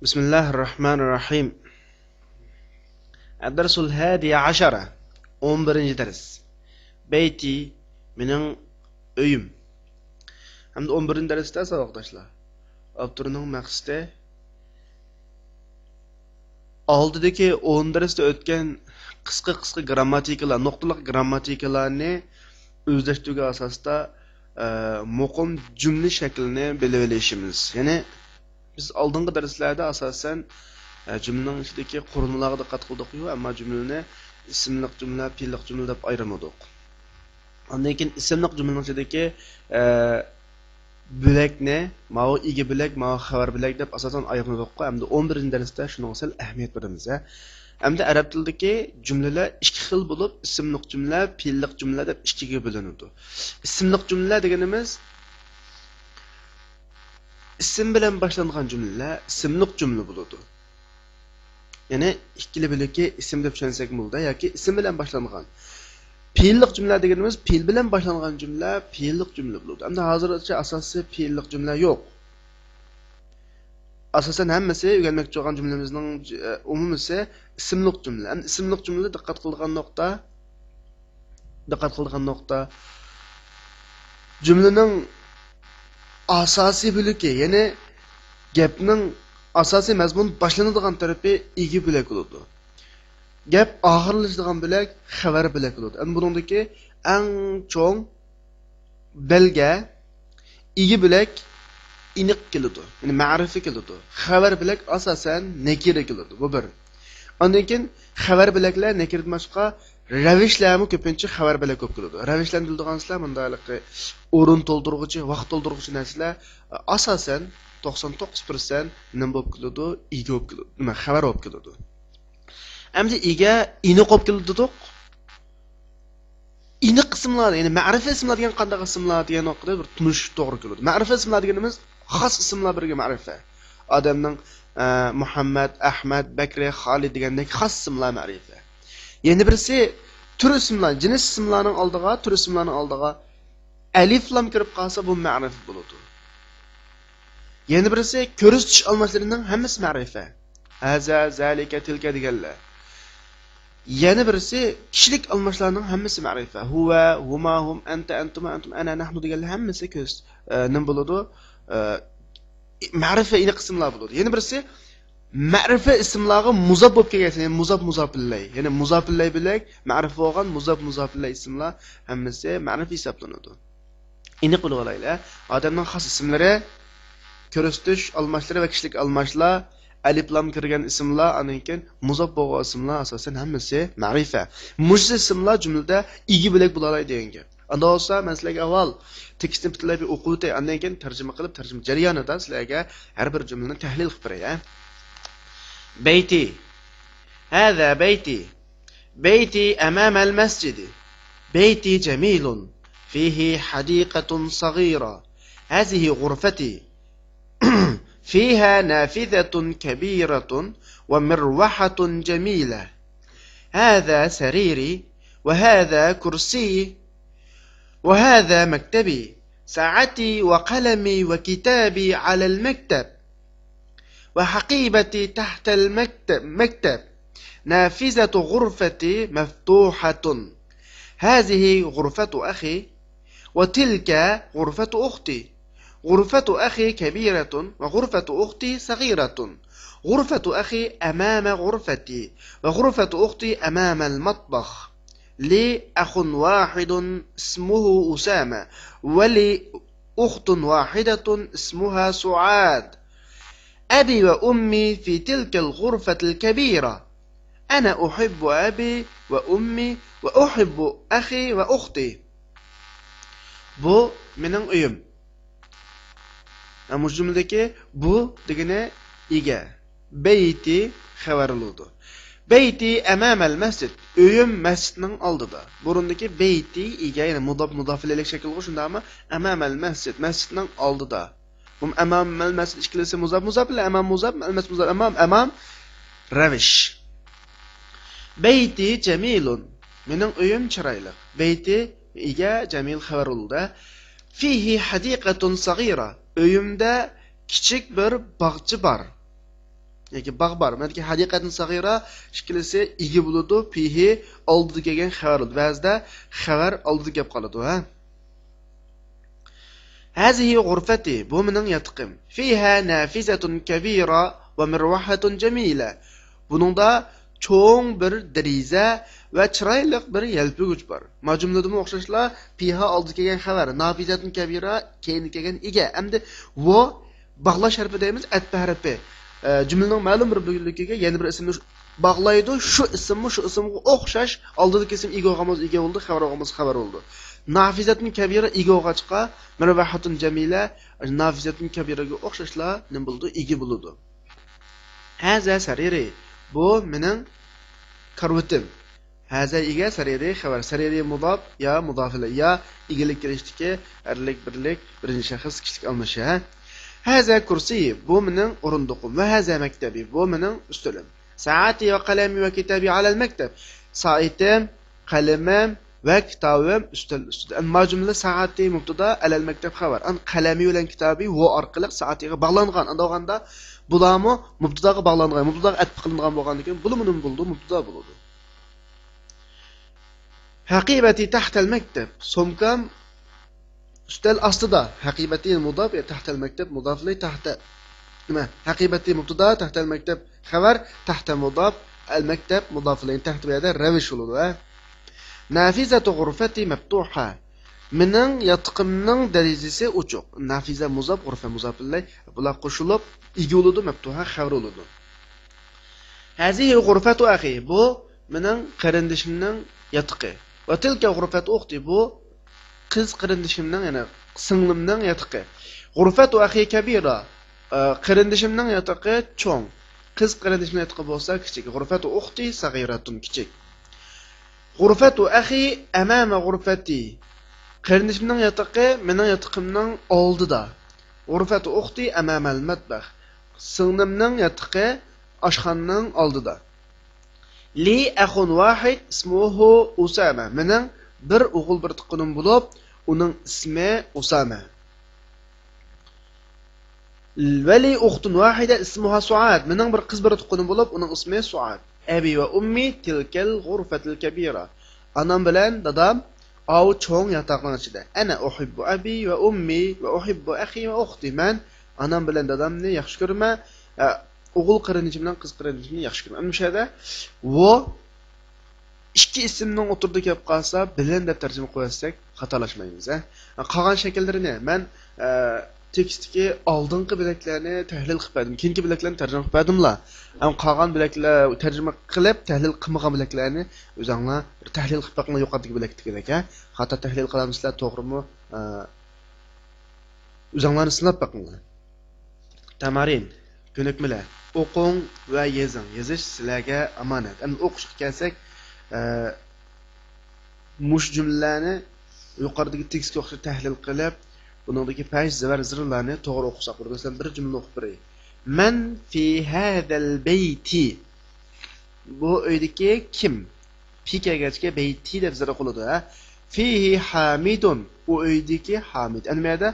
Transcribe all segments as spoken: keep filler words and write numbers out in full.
بسم الله الرحمن الرحيم. الدرس الحادي عشر، ئون بىرىنچى دەرس. بيتي، مېنىڭ ئۆيۈم. ھەمدە ئون بىرىنچى دەرستە، ساۋاقداشلار، ئاپتورنىڭ مەقسىتى ئالدىدىكى ئون دەرستە ئۆتكەن قىسقا قىسقا گىرامماتىكىلار، نۇقتىلىق گىرامماتىكىلارنى ئۆزلەشتۈرگەن ئاساستا، ئە، مۇقىم جۈملە شەكلىنى بىلىۋېلىشىمىز. يەنى بىز ئالدىنقى دەرسلەردە ئاساسەن، ئە، جۈملىنىڭ ئىچىدىكى قۇرۇلمىلارغا دىققەت قىلدۇققۇ، ئەمما جۈملىنى ئىسىملىق جۈملە، پېئىللىق جۈملە دەپ ئايرىمىدۇق. ئاندىن كېيىن ئىسىملىق جۈملىنىڭ ئىچىدىكى، ئە، بۆلەكنى، ماۋۇ ئىگە بۆلەك، ماۋۇ خەۋەر بۆلەك دەپ ئاساسەن ئايرىمىدۇققۇ، ئەمدى ئون بىرىنچى دەرستە شۇنىڭغا سەل ئەھمىيەت بېرىمىز، ھە. ئەمدى ئەرەب تىلىدىكى جۈملىلەر ئىككى خىل بولۇپ، ئىسىملىق جۈملە، پېئىللىق جۈملە دەپ ئىككىگە بۆلۈنىدۇ. ئىسىملىق جۈملە دېگىنىمىز ئىسىم بىلەن باشلانغان جۈملىلەر ئىسىملىق جۈملە بولىدۇ. يەنى ئىككىلا بۆلىكى ئىسىم دەپ چۈشەنسەكمۇ بولىدۇ ياكى ئىسىم بىلەن باشلانغان. پېئىللىق جۈملە دېگىنىمىز پېئىل بىلەن باشلانغان جۈملە پېئىللىق جۈملە بولىدۇ. ئەمدى ھازىرغىچە ئاساسىي پېئىللىق جۈملە يوق. ئاساسەن ھەممىسى ئۆگەنمەكچى بولغان جۈملىمىزنىڭ ج-، ئومۇمىسى ئىسىملىق جۈملە. ئەمدى ئىسىملىق جۈملىدە دىققەت قىلىدىغان نۇقتا، دىققەت قىلىدىغان نۇقتا، جۈملىنىڭ ئاساسىي بۆلىكى، يەنى گەپنىڭ ئاساسىي مەزمۇن باشلىنىدىغان تەرىپى ئىگە بۆلەك بولىدۇ. گەپ ئاخىرلىشىدىغان بۆلەك خەۋەر بۆلەك بولىدۇ. ئەمدى بۇنىڭدىكى ئەڭ چوڭ بەلگە ئىگە بۆلەك ئېنىق كېلىدۇ. يەنى مەرىپە كېلىدۇ. خەۋەر بۆلەك ئاساسەن نەكىرە كېلىدۇ. بۇ بىر. ئاندىن كېيىن خەۋەر بۆلەكلەر نەكىرىدىن باشقا رەۋىشلەرمۇ كۆپىنچە خەۋەر بۆلەك بولۇپ كېلىدۇ. رەۋىشلەرنى بىلىدىغانسىلەر مۇنداق ھېلىقى ئورۇن تولدۇرغۇچى، ۋاقىت تولدۇرغۇچى نەرسىلەر، ئاساسەن توقسان توققۇز پىرسەنت نېمە بولۇپ كېلىدۇ؟ ئىگە بولۇپ كېلىدۇ. نېمە، خەۋەر بولۇپ كېلىدۇ. ئەمدى ئىگە ئېنىق بولۇپ كېلىدۇ دېدۇق. ئېنىق ئىسىملار، يەنى مەرىپە ئىسىملار دېگەن قانداق ئىسىملار دېگەن ۋاقىتتا بىر تونۇش توغرا كېلىدۇ. مەرىپە ئىسىملار دېگىنىمىز خاس ئىسىملار بىرگە مەرىپە. ئادەمنىڭ، ئە، مۇھەممەد، ئەھمەد، بەكرى، خالىد دېگەندەك خاس ئىسىملار مەرىپە. يەنە بىرسى تۈر ئىسىملار، جىنس ئىسىملارنىڭ ئالدىغا، تۈر ئىسىملارنىڭ ئالدىغا ئەلىف لام كىرىپ قالسا، بۇ مەرىپە بولىدۇ. يەنە بىرسى كۆرسىتىش ئالماشلىرىنىڭ ھەممىسى مەرىپە. ھازا، زالىكە، تىلكە دېگەنلەر. يەنە بىرسى كىشىلىك ئالماشلارنىڭ ھەممىسى مەرىپە. ھۇۋە، ھۇما، ھۇم، ئەنتە، ئەنتۇما، ئەنتۇم، ئەنا، نەھنۇ دېگەنلەر ھەممىسى كۆز-، ئە، نېمە بولىدۇ؟ ئە، مەرىپە ئېنىق ئىسىملار بولىدۇ. يەنە بىرسى مەرىپە ئىسىملارغا مۇزاپ بولۇپ كەلگەن، يەنى مۇزاپ، مۇزاپىللەي. يەنى مۇزاپىللەي بۆلەك، مەرىپە بولغان مۇزاپ، مۇزاپىللەي ئىسىملار ھەممىسى مەرىپە ھېسابلىنىدۇ. ئېنىق بىلىۋالايلى. ئادەمنىڭ خاس ئىسىملىرى، كۆرسىتىش ئالماشلىرى ۋە كىشىلىك ئالماشلار، ئەلىپ لام كىرگەن ئىسىملار، ئاندىن كېيىن مۇزاپ بولغان ئىسىملار ئاساسەن ھەممىسى مەرىپە. مۇشۇ ئىسىملار جۈملىدە ئىگە بۆلەك بولالايدۇ دېگەن گەپ. ئاندا بولسا مەن سىلەرگە ئاۋۋال تېكىستنى پۈتۈنلەي بىر ئوقۇۋېتەي، ئاندىن كېيىن تەرجىمە قىلىپ، تەرجىمە جەريانىدا سىلەرگە ھەر بىر جۈملىنى تەھلىل قىلىپ بېرەي، ھە. بيتي. هذا بيتي. بيتي أمام المسجد. بيتي جميل. فيه حديقة صغيرة. هذه غرفتي. فيها نافذة كبيرة ومروحة جميلة. هذا سريري، وهذا كرسي، وهذا مكتبي. ساعتي وقلمي وكتابي على المكتب. وحقيبتي تحت المكتب، مكتب. نافذة غرفتي مفتوحة. هذه غرفة أخي، وتلك غرفة أختي. غرفة أخي كبيرة، وغرفة أختي صغيرة. غرفة أخي أمام غرفتي، وغرفة أختي أمام المطبخ. لي أخ واحد اسمه أسامة، ولي أخت واحدة اسمها سعاد. أبي وأمي في تلك الغرفة الكبيرة. أنا أحب أبي وأمي وأحب أخي وأختي. بۇ مېنىڭ ئۆيۈم. ھە، مۇشۇ جۈملىدىكى بۇ دېگىنى ئىگە. بيتي خەۋەر بولىدۇ. بيتي أمام المسجد. ئۆيۈم مەسچىتنىڭ ئالدىدا. بۇرۇندىكى بيتي ئىگە، يەنى مۇداپ، مۇداپ ئىلەيلىك شەكىلغۇ، شۇنداقمۇ؟ أمام المسجد، مەسچىتنىڭ ئالدىدا. بۇ أمام المسجد ئىككىلىسى مۇزاپ، مۇزاپ ئىلەي، أمام مۇزاپ، المسجد مۇزاپ، أمام، أمام رەۋىش. بيتي جميل. مېنىڭ ئۆيۈم چىرايلىق. بيتي ئىگە، جەمىل خەۋەر بولىدۇ. فيه حديقة صغيرة. ئۆيۈمدە كىچىك بىر باغچە بار. ياكى باغ بار. مەنكى ھەدىقەتۇن سەغىرە ئىككىلىسى ئىگە بولىدۇ. فىھى ئالدىدا كەلگەن خەۋەر بولىدۇ. بەزىدە خەۋەر ئالدىدا كەپ قالىدۇ، ھە؟ ھازىھى غۇرفەتى، بۇ مېنىڭ ياتىقىم. فىھا نافىزەتۇن كەبىرە ۋە مىرۋاھەتۇن جەمىلە. بۇنىڭدا چوڭ بىر دېرىزە ۋە چىرايلىق بىر يەلپۈگۈچ بار. ما جۈملىدىمۇ ئوخشاشلا، فىھا ئالدىدا كەلگەن خەۋەر، نافىزەتۇن كەبىرە كەينىدە كەلگەن ئىگە. ئەمدى ۋۇ باغلاش ھەرپى دەيمىز، ئەتپە ھەرپى. ئە، جۈملىنىڭ مەلۇم بىر بۆلىكىگە يەنە بىر ئىسىمنى شۇ-، باغلايدۇ. شۇ ئىسىممۇ شۇ ئىسىمغا ئوخشاش، ئالدىدىكى ئىسىم ئىگە بولغان بولسا ئىگە بولىدۇ، خەۋەر بولغان بولسا خەۋەر بولىدۇ. نافىزەتۇن كەبىرە ئىگە بولغاچقا، مىرۋاھەتۇن جەمىلە، نافىزەتۇن كەبىرەگە ئوخشاشلا نېمە بولىدۇ؟ ئىگە بولىدۇ. ھازا سەرىرى، بۇ مېنىڭ كارىۋىتىم. ھازا ئىگە، سەرىرى خەۋەر. سەرىرى مۇداپ يا مۇداف ئىلەي يا ئىگىلىك كىرىشتىكى ئەرلىك بىرلىك، بىرىنچى شەخس كىشىلىك ئالمىشى، ھە؟ ھازا كۇرسىيى، بۇ مېنىڭ ئورۇندۇقۇم. ۋە ھازا مەكتەبى، بۇ مېنىڭ ئۈستىلىم. سائەتى ۋە قەلەمى ۋە كىتابى ئەلەل مەكتەب. سائىتىم، قەلىمىم ۋە كىتابىم ئۈستەل ئۈستىدە. ئەمما جۈملە سائەتى مۇبتىدا، ئەلەل مەكتەب خەۋەر. ئەن قەلەمى بىلەن كىتابى ۋۇ ئارقىلىق سائەتىگە باغلانغان. ئەندى ئالغاندا بۇلارمۇ مۇبتىداغا باغلانغان، مۇبتىداغا ئەتپ قىلىنغان بولغاندىكىن بۇلىمۇ نېمە بولىدۇ؟ مۇبتىدا بولىدۇ. ھەقىبەتى تەھتەل مەكتەب. سومكام ئۈستەل ئاستىدا. ھەقىبەتى مۇداپ، يا تەھتەل مەكتەب مۇداپ ئىلەي تەھتە. نېمە؟ ھەقىبەتى مۇبتىدا، تەھتەل مەكتەب خەۋەر، تەھتە مۇداپ، ئەل مەكتەب مۇداپ ئىلەي. تەھتە بۇ يەردە رەۋىش بولىدۇ، ھە؟ نافىزەتۇ غۇرفەتى مەپتۇھە. مېنىڭ ياتىقىمنىڭ دېرىزىسى ئوچۇق. نافىزە مۇزاپ، غۇرفە مۇزاپ ئىلەي. بۇلار قوشۇلۇپ ئىگە بولىدۇ، مەپتۇھە خەۋەر بولىدۇ. ھازىھى غۇرفەتۇ ئەخى، بۇ مېنىڭ قېرىندىشىمنىڭ ياتىقى. ۋە تىلكە غۇرفەتۇ ئۇختى، بۇ قىز قېرىندىشىمنىڭ، يەنى سىڭلىمنىڭ ياتىقى. غۇرفەتۇ ئەخى كەبىرە، ئە، قېرىندىشىمنىڭ ياتىقى چوڭ. قىز قېرىندىشىمنىڭ ياتىقى بولسا كىچىك. غۇرفەتۇ ئۇختى سەغىرەتۇن، كىچىك. غۇرفەتۇ ئەخى ئەمامە غۇرفەتى. قېرىندىشىمنىڭ ياتىقى مېنىڭ ياتىقىمنىڭ ئالدىدا. غۇرفەتۇ ئۇختى ئەمامەل مەتبەخ. سىڭلىمنىڭ ياتىقى ئاشخانىنىڭ ئالدىدا. لى ئەخۇن ۋاھىد ئىسمۇھۇ ئۇسامە. مېنىڭ بىر ئوغۇل بىر تۇغقىنىم بولۇپ، ئۇنىڭ ئىسمى ئۇسامە. ۋە لى ئۇختۇن ۋاھىدە ئىسمۇھا سۇئاد. مېنىڭ بىر قىز بىر تۇغقىنىم بولۇپ، ئۇنىڭ ئىسمى سۇئاد. ئەبى ۋە ئۇممى تىلكەل غۇرفەتىل كەبىرە. ئانام بىلەن دادام ئاۋۇ چوڭ ياتاقنىڭ ئىچىدە. ئەنە ئۇھىببۇ ئەبى ۋە ئۇممى ۋە ئۇھىببۇ ئەخى ۋە ئۇختى. مەن ئانام بىلەن دادامنى ياخشى كۆرىمەن. ئە، ئوغۇل قېرىندىشىم بىلەن قىز قېرىندىشىمنى ياخشى كۆرىمەن. ئەمدى مۇشۇ يەردە ۋۇ ئىككى ئىسىمنىڭ ئوتتۇرىدا كەپ قالسا، بىلەن دەپ تەرجىمە قىلىۋەتسەك، خاتالاشمايمىز، ھە؟ قالغان شەكىللىرىنى مەن، ئە، تېكىستتىكى ئالدىنقى بۆلەكلەرنى تەھلىل قىلىپ بەردىم، كېيىنكى بۆلەكلەرنى تەرجىمە قىلىپ بەردىملا. ئەمما قالغان بۆلەكلەر تەرجىمە قىلىپ، تەھلىل قىلمىغان بۆلەكلەرنى ئۆزۈڭلار بىر تەھلىل قىلىپ بېقىڭلار، يۇقىرىدىكى بۆلەكتىكىدەك، ھە؟ خاتا تەھلىل قىلامسىلەر، توغرىمۇ، ئە، ئۆزۈڭلارنى سىناپ بېقىڭلار. تامارىن، كۆنۈكمىلەر. ئوقۇڭ ۋە يېزىڭ. يېزىش سىلەرگە ئامانەت. ئەمدى ئوقۇشقا كەلسەك، ئە، مۇشۇ جۈملىلەرنى يۇقىرىدىكى تېكىستكە ئوخشاش تەھلىل قىلىپ، بۇنىڭدىكى پەش زەۋەر زىرلارنى توغرا ئوقۇساق بولىدۇ. مەسىلەن، بىر جۈملىنى ئوقۇپ بېرەي. مەن فى ھەزەل بەيتى. بۇ ئۆيدىكى كىم؟ پى كەلگەچكە بەيتى دەپ زەرب قىلىدۇ، ھە؟ فىھى ھامىدۇن، ئۇ ئۆيدىكى ھامىد. ئەنە بۇ يەردە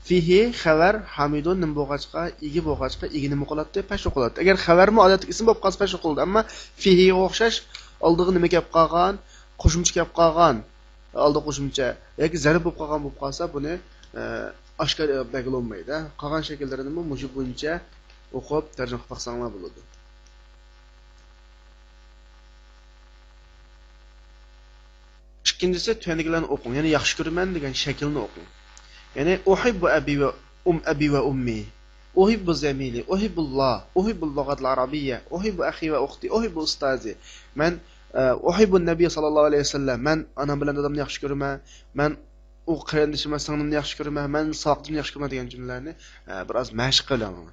فىھى خەۋەر، ھامىدۇن نېمە بولغاچقا، ئىگە بولغاچقا، ئىگە نېمە قىلاتتى؟ پەش قىلاتتى. ئەگەر خەۋەرمۇ ئادەتتىكى ئىسىم بولۇپ قالسا پەش قىلىدۇ. ئەمما فىھىگە ئوخشاش ئالدىغا نېمە كەپ قالغان؟ قوشۇمچە كەپ قالغان. ئالدى قوشۇمچە ياكى زەرب بولۇپ قالغان بولۇپ قالسا، بۇنى، ئە، ئاشكارا بەرگىلى بولمايدۇ. قالغان شەكىللىرىنىمۇ مۇشۇ بويىچە ئوقۇپ تەرجىمە قىلىپ باقساڭلار بولىدۇ. ئىككىنچىسى، تۆۋەندىكىلەرنى ئوقۇڭ. يەنى ياخشى كۆرىمەن دېگەن شەكىلنى ئوقۇڭ. يەنى، ئۇھىببۇ ئەبى ۋە ئۇم، ئەبى ۋە ئۇممى. ئۇھىببۇ زەمىلى، ئۇھىببۇللا، ئۇھىببۇل لۇغەتىل ئەرەبىييە، ئۇھىببۇ ئەخى ۋە ئۇختى، ئۇھىببۇ ئۇستازى. مەن، ئە، ئۇھىببۇن نەبىييە ساللاللاھۇ ئەلەيھى ۋەسەللەم. مەن ئانام بىلەن دادامنى ياخشى كۆرىمەن. مەن ئۇ قېرىندىشىم ۋە سىڭلىمنى ياخشى كۆرىمەن. مەن ساۋاقدىشىمنى ياخشى كۆرىمەن دېگەن جۈملىلەرنى، ئە، بىر ئاز مەشىق قىلىڭلار.